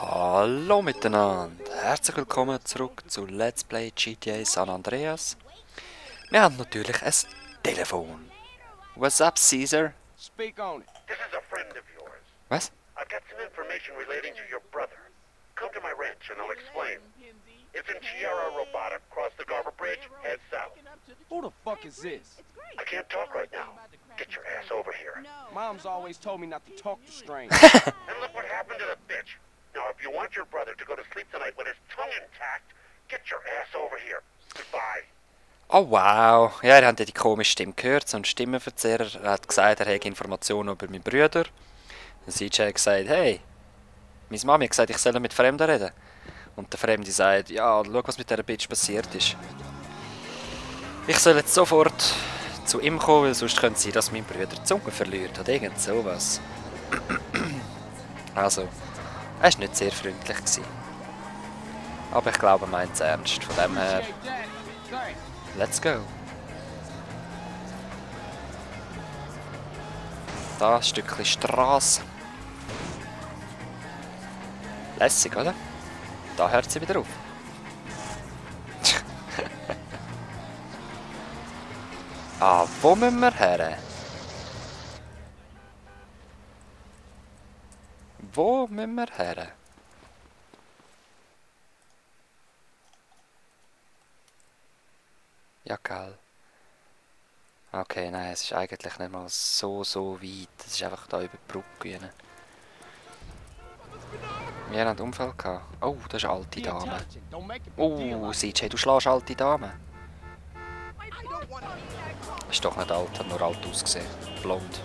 Hallo miteinander, herzlich willkommen zurück zu Let's Play GTA San Andreas. Wir haben natürlich ein Telefon. What's up, Caesar? Speak on it. This is a friend of yours. Was? I've got some information relating to your brother. Come to my ranch and I'll explain. It's in Tierra Robotic, cross the Garber Bridge, head south. Who the fuck is this? I can't talk right now. Get your ass over here. Mom's always told me not to talk to strangers. And look what happened to the bitch. Now, if you want your brother to go to sleep tonight with his tongue intact, get your ass over here. Goodbye. Oh wow, ja, ihr habt ja die komische Stimme gehört, so ein Stimmenverzerrer. Er hat gesagt, er hätte Informationen über meinen Bruder. Und CJ hat gesagt, hey, meine Mami hat gesagt, ich soll mit Fremden reden. Und der Fremde sagt, ja, schau, was mit dieser Bitch passiert ist. Ich soll jetzt sofort zu ihm kommen, weil sonst könnte es sein, dass mein Bruder die Zunge verliert oder irgend sowas. Also, er war nicht sehr freundlich gewesen. Aber ich glaube, er meint es ernst. Von dem her, Appreciate that. Thanks. let's go. Da ein Stückchen Straße. Lässig, oder? Da hört sie wieder auf. Wo müssen wir her? Wo müssen wir her? Ja, gell. Okay, nein, es ist eigentlich nicht mal so weit. Es ist einfach da über die Brücke. Wir haben einen Unfall gehabt. Oh, das ist eine alte Pay Dame. attention. Don't make a big deal Oh, out of it. CJ, du schlägst alte Dame. Ist doch nicht alt, hat nur alt ausgesehen. Blond.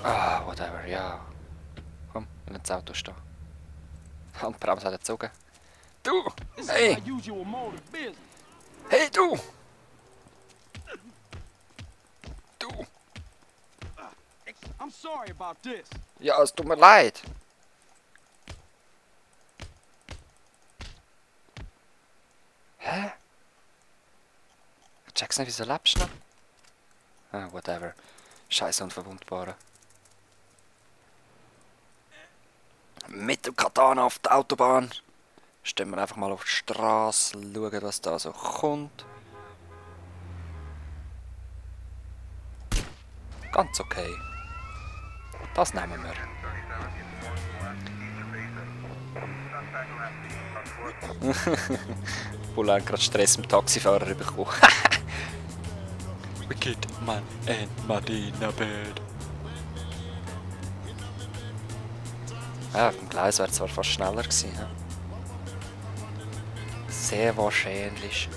Ah, whatever, ja. Komm, wir lassen das Auto stehen. Handbremse hat er gezogen. Du! This is Hey! my usual mode of business. Hey, du! Du! I'm sorry about this. Ja, es tut mir leid. Hä? Ich check's nicht, wieso lebst du noch? Ah, whatever. Scheiße Unverwundbare. Mit dem Katana auf der Autobahn. Stehen wir einfach mal auf die Straße, schauen, was da so kommt. Ganz okay. Das nehmen wir. Bull hat gerade Stress mit dem Taxifahrer bekommen. Wicked Man and Medina Bird. Ja, auf dem Gleis wäre es zwar fast schneller gewesen. He? Sehr wahrscheinlich.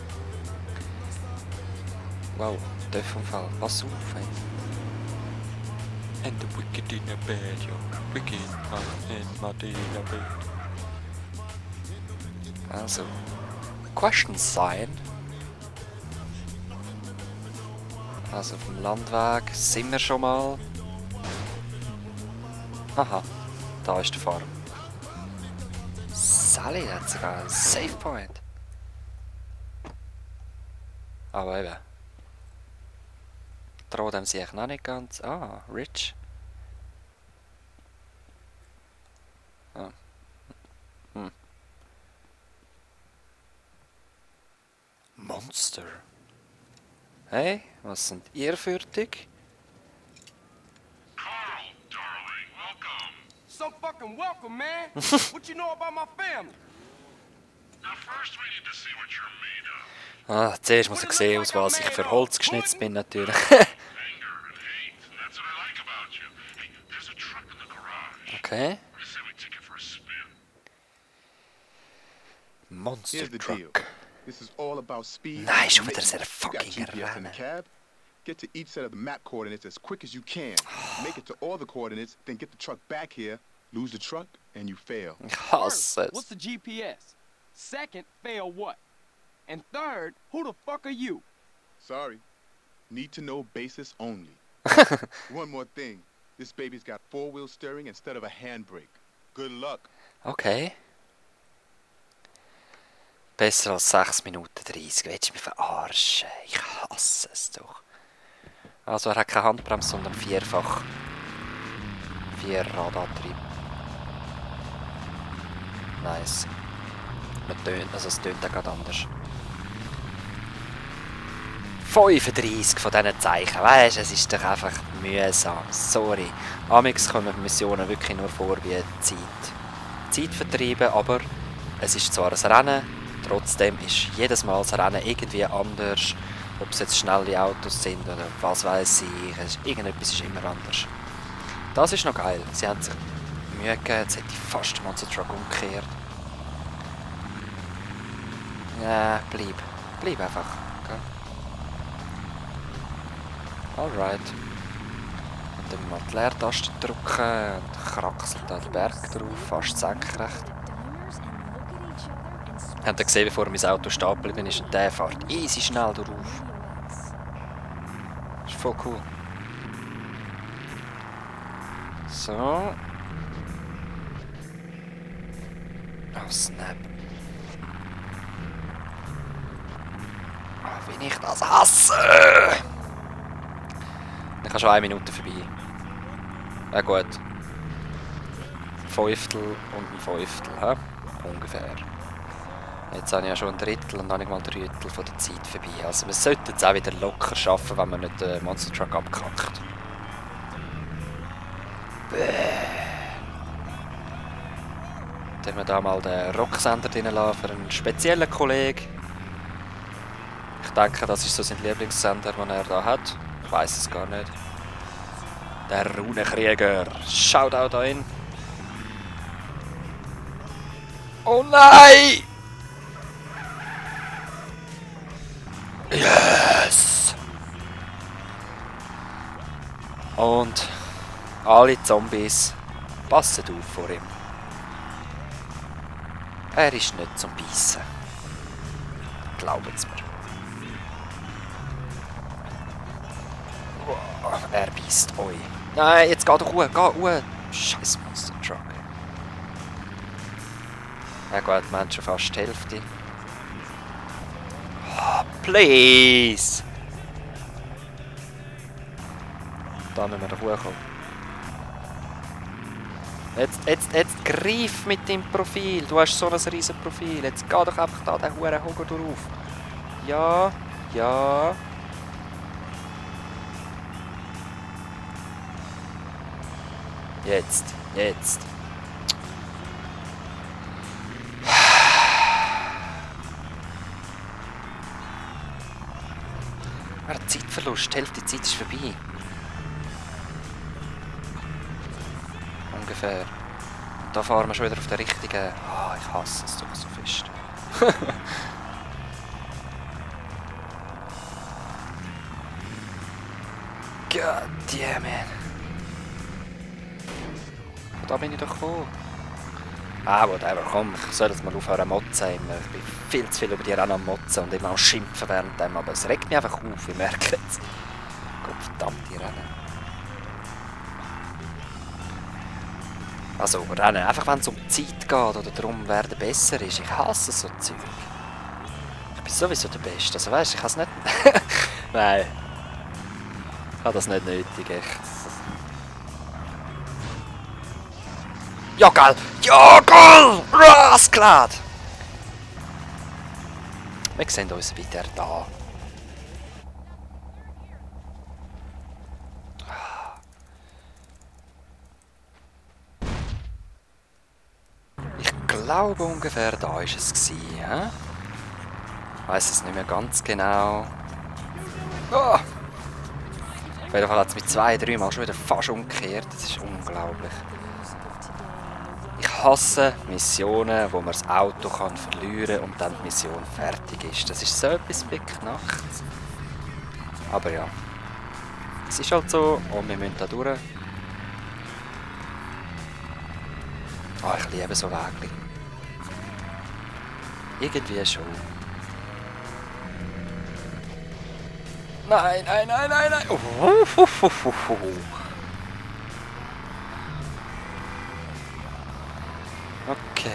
Wow, Dörfunfall. Pass auf, ey. And the wicked in a bed, yo. Wicked Man and Medina Bird. Also, Questions sein. Also auf dem Landweg sind wir schon mal. Aha, da ist der Farm. Sally hat sogar einen Save Point. Aber eben. Traut dem sich noch nicht ganz. Ah, Rich. Ah. Monster. Hey, was sind ihr fürchtig? Carl, darling, welcome. So fucking welcome, man. What you know about my family? Now first we need to see what you're made of. Zuerst muss ich sehen, aus was ich für Holz geschnitzt bin, natürlich. Anger and hate, and that's what I like about you. Hey, there's a truck in the garage. Okay. I say we take it for a spin. Monster Here's the Truck. deal. This is all about speed. Nein, schon and wieder so mission. ein You got fucking GPS in the Rennen. cab. Get to each set of the map coordinates as quick as you can. Make it to all the coordinates, then get the truck back here. Lose the truck, and you fail. Ich hasse What's es. the GPS? Second, fail what? And third, who the fuck are you? Sorry. Need to know basis only. One more thing. This baby's got four-wheel steering instead of a handbrake. Good luck. Okay. Besser als 6 Minuten 30. Willst du mich verarschen? Ich hasse es doch. Also er hat keine Handbremse, sondern vierfach. 4 Radantrieb. Nice. Also es tönt ja gerade anders. 35 von diesen Zeichen, weißt du, es ist doch einfach mühsam. Sorry. Amix kommen Missionen wirklich nur vor wie Zeit vertreiben, aber es ist zwar ein Rennen, trotzdem ist jedes Mal das Rennen irgendwie anders. Ob es jetzt schnelle Autos sind oder was weiß ich, irgendetwas ist immer anders. Das ist noch geil. Sie haben sich Mühe gegeben, jetzt hätte ich fast den Monster Truck umgekehrt. Ja, bleib einfach. Okay. Alright. Und dann mal die Leertaste drücken und kraxelt da den Berg drauf, fast senkrecht. Habt ihr gesehen, bevor mein Auto stehen geblieben ist und der fährt easy schnell drauf. Das ist voll cool. So. Oh snap. Oh, wie ich das hasse! Ich habe schon 1 Minute vorbei. Ja gut. Fünftel und ein Fünftel, hä? Ungefähr. Jetzt habe ich ja schon ein Drittel und dann habe ich mal ein Drittel von der Zeit vorbei. Also wir sollten jetzt auch wieder locker schaffen, wenn man nicht den Monster Truck abkackt. Dann wir da mal den Rocksender drin lassen für einen speziellen Kollegen. Ich denke, das ist so sein Lieblingssender, den er da hat. Ich weiß es gar nicht. Der Runenkrieger. Shoutout an ihn. Oh nein! Yes! Und alle Zombies passen auf vor ihm. Er ist nicht zum Beißen. Glaubt's mir. Oh, er beißt euch. Nein, jetzt geh doch ruhe. Scheiß Monster Truck. Ja gut, wir haben schon fast die Hälfte. Oh, please! Da müssen wir doch hochkommen. Jetzt greif mit deinem Profil. Du hast so ein riesen Profil. Jetzt geh doch einfach da den huren Hoger drauf. Ja. Jetzt. Zeitverlust, die Hälfte der Zeit ist vorbei. Ungefähr. Und da fahren wir schon wieder auf der richtigen... Ah, ich hasse es doch so fest. God damn it. Und da bin ich doch gekommen. Ah, whatever, komm, ich soll jetzt mal aufhören motzen immer. Ich bin viel zu viel über die Rennen am motzen und immer am schimpfen während dem, aber es regt mich einfach auf, ich merke jetzt. Gottverdammte Rennen. Also Rennen, einfach wenn es um die Zeit geht oder darum, wer der besser ist. Ich hasse so Zeug. Ich bin sowieso der Beste, also weißt du, ich habe es nicht... Nein. Ich habe das nicht nötig, echt. Ja, geil! Ja, geil! Rasklad! Wir sehen uns wieder da. Ich glaube ungefähr da war es gewesen, hä? Ich weiss es nicht mehr ganz genau. Oh! Auf jeden Fall hat es mich 2-3 Mal schon wieder fast umgekehrt. Das ist unglaublich. Ich hasse Missionen, wo man das Auto verlieren kann und dann die Mission fertig ist. Das ist so etwas beknackt. Aber ja. Es ist halt so und wir müssen da durch. Oh, ich liebe so Wege. Irgendwie schon. Nein. Okay.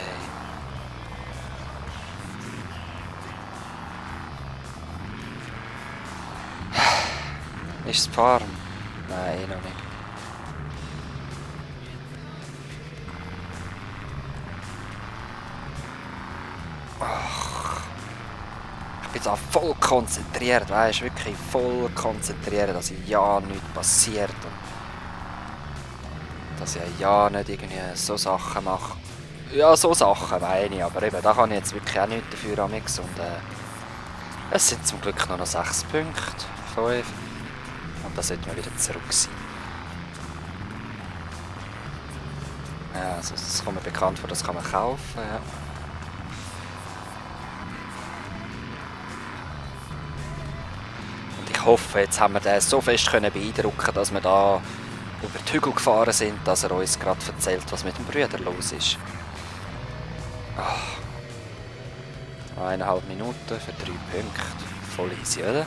Ist es Farm? Nein, noch nicht. bin da voll konzentriert, weißt du, wirklich voll konzentriert, dass ja nichts passiert und dass ich ja nicht irgendwie so Sachen mache. Ja, so Sachen meine ich, aber eben, da kann ich jetzt wirklich auch nichts dafür amix und es sind zum Glück nur noch 6 Punkte, 5 und da sollte man wieder zurück sein. Ja, also das kommt mir bekannt vor, das kann man kaufen, ja. Und ich hoffe, jetzt haben wir den so fest können beeindrucken, dass wir da über die Hügel gefahren sind, dass er uns gerade erzählt, was mit dem Brüder los ist. Oh. 1,5 Minuten für 3 Punkte. Voll easy, oder?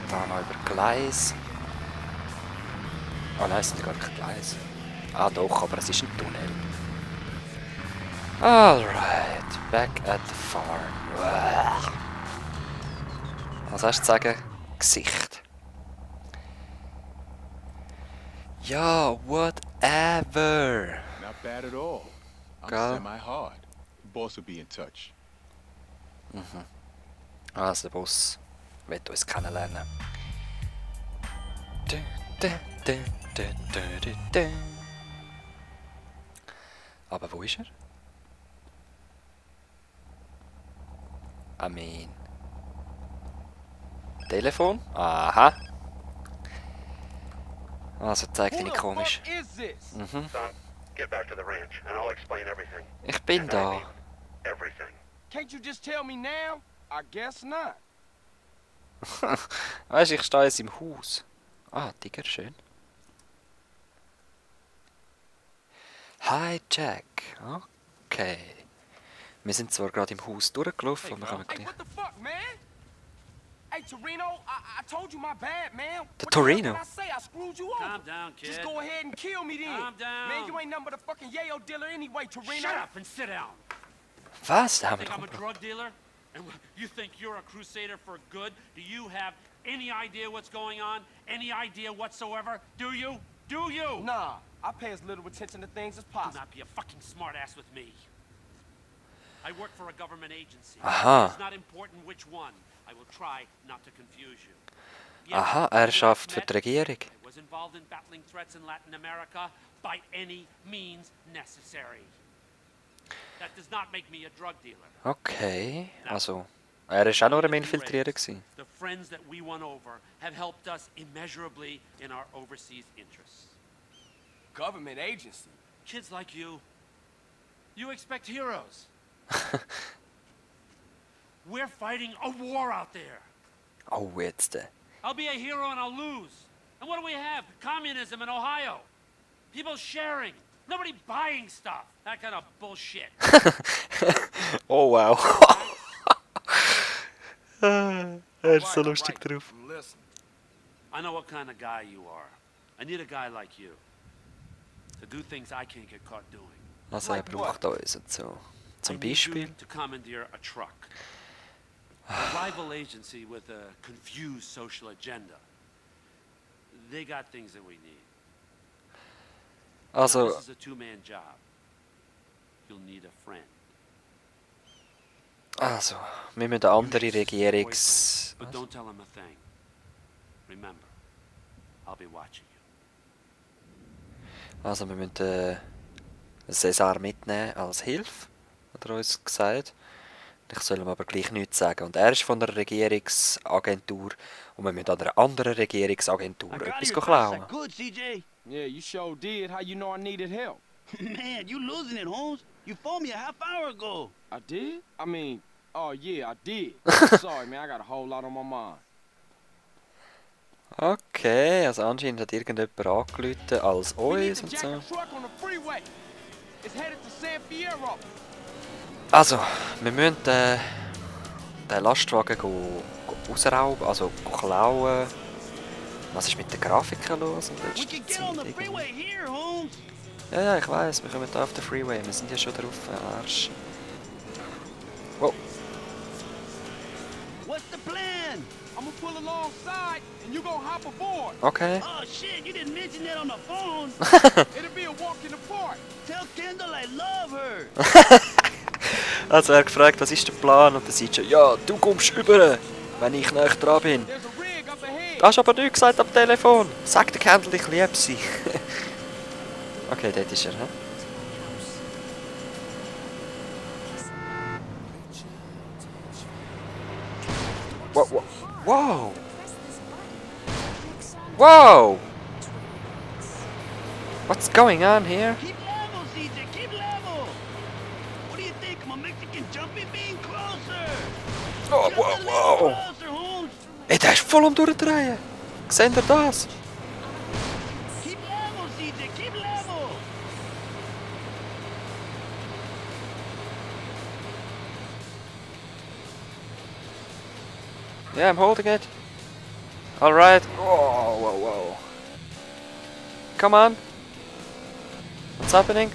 Da noch über Gleis. Oh nein, es sind gar kein Gleis. Ah doch, aber es ist ein Tunnel. Alright, back at the farm. Uah. Was hast du zu sagen? Gesicht. Ja, whatever. Not bad at all. I'm Go. semi-hard. The boss will be in touch. Also, der Boss wird uns kennenlernen. Aber wo ist er? I mean. Telefon? Aha. Also zeigt Who ihn the komisch. fuck is this? Mhm. Son, get back to the ranch and I'll explain everything. Ich bin And I da. mean everything. Can't you just tell me now? I guess not. Weißt du, ich stehe jetzt im Haus. Ah, Tiger, schön. Hi Jack. Okay. Wir sind zwar gerade im Haus durchgelaufen, aber wir kommen Hey, gleich. what the fuck, man? Hey, Torino, I told you my bad, man. The What the hell Torino? did I say? I screwed you over. Calm down, kid. Just go ahead and kill me then. Calm down. Man, you ain't nothing but a fucking yayo dealer anyway, Torino. Shut up and sit down. Was? Da haben wir Think I'm a doch drug dealer? And you think you're a crusader for good? Do you have any idea what's going on? Any idea whatsoever? Do you? Do you? Nah, I pay as little attention to things as Do possible. not be a fucking smartass with me. I work for a government agency. Aha. It's not important which one. I will try not to confuse you. Aha, er schafft für die Regierung. I was involved in battling threats in Latin America by any means necessary. That does not make me a drug dealer. Okay, also, er ist auch nur am Infiltrieren gewesen. The friends that we won over have helped us immeasurably in our overseas interests. Government agency. Kids like you expect heroes. We're fighting a war out there. Oh, jetzt. I'll be a hero and I'll lose. And what do we have? Communism in Ohio. People sharing. Nobody buying stuff. That kind of bullshit. Oh, wow. Er ist so Right, lustig right. drauf. Listen. I know what kind of guy you are. I need a guy like you. To do things I can't get caught doing. Also, er braucht uns und so. Zum I need you Beispiel. to commandeer a truck. A rival agency with a confused social agenda. They got things that we need. Now, Also, this is a two-man job. You'll need a friend. wir müssen andere Use his Regierungs... boyfriend, but don't tell him a thing. Remember, I'll be watching you. Also, wir müssen Cäsar mitnehmen als Hilfe, hat er uns gesagt. Ich soll ihm aber gleich nichts sagen. Und er ist von der Regierungsagentur und wir müssen an einer anderen Regierungsagentur etwas klauen. Good, CJ. Yeah, you sure did. How you know I needed help? Man, you losing it, Holmes. You phoned me a half hour ago. I did? I mean, oh yeah, I did. Sorry, man, I got a whole lot on my mind. Okay, also anscheinend hat irgendjemand angerufen als We need uns to und jack so. the truck on the freeway. It's headed to San Fierro. Also, wir müssen den Lastwagen ausrauben, also klauen. Was ist mit den Grafiken los in We letzter can get Zeit? on the irgendwie? freeway here, Holmes. Ja, ich weiss, wir kommen hier auf den Freeway, wir sind ja schon drauf, Arsch. Wow, What's the plan? I'm gonna pull alongside and you gonna hop aboard. okay. Oh shit, you didn't mention that on the phone. It'll be a walk in the park. Tell Kendall I love her. Also er hat gefragt, was ist der Plan? Und dann sagt schon, ja, du kommst über, wenn ich näher dran bin. There's a rig up ahead. Du hast aber nichts gesagt am Telefon. Sag der Kendall, ich liebe sie. Okay, dort ist er, hä? Wow, wow, wow! Wow! What's going on here? Keep level, CJ. Keep level. What do you think? I'm a Mexican jumping bean closer. Oh, Just wow, a little wow! closer, Holmes. Ey, der ist voll am Durchdrehen! Seht ihr das? Keep level, CJ. Keep level. Yeah, I'm holding it. Alright. Oh, whoa, whoa. Come on. What's happening?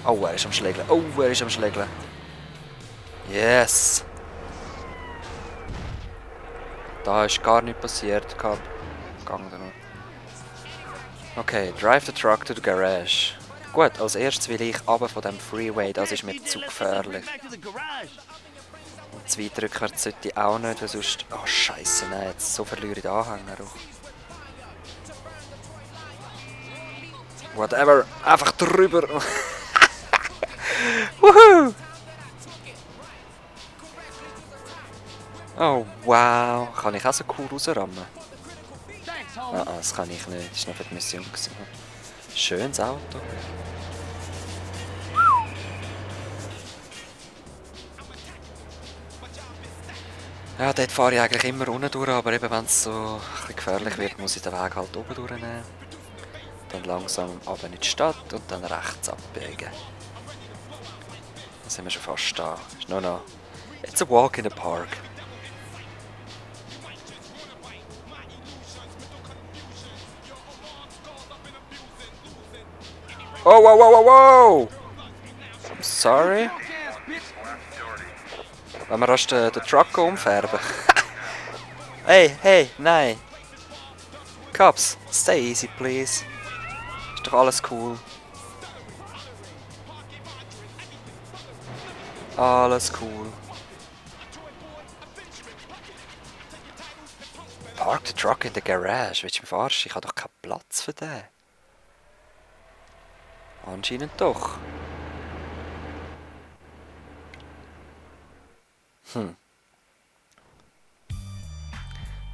Oh, er ist am Schlägeln. Oh, er ist am Schlägeln. Yes. Da ist gar nichts passiert. Gang da noch. Okay, drive the truck to the garage. Gut, als erstes will ich runter von dem Freeway. Das ist mir CJ, zu let's take this gefährlich. back to the garage. Und zu weit rückwärts sollte ich auch nicht, weil sonst... Oh, Scheiße, nein, jetzt so verliere ich den Anhänger auch. Whatever, einfach drüber. Woohoo! Oh, wow. Kann ich auch so cool rausrammen? Thanks, Ah, homie. das kann ich nicht. Das war noch für die Mission. Schönes Auto. Ja, dort fahre ich eigentlich immer unten durch, aber eben wenn es so ein bisschen gefährlich wird, muss ich den Weg halt oben durchnehmen. Dann langsam runter in die Stadt und dann rechts abbiegen. Dann sind wir schon fast da. Ist nur noch... It's a walk in the park. Oh, wow, wow, wow, wow! I'm sorry. Punk ass bitch. Wenn wir erst den Truck umfärben. Hey, hey, nein. Cops, stay easy, please. Ist doch alles cool. Alles cool. Park the truck in the garage. Willst du mich verarschen? Ich habe doch keinen Platz für den. Anscheinend doch.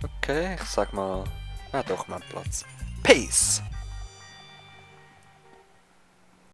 Okay, ich sag mal... Ja, doch, mein Platz. Peace!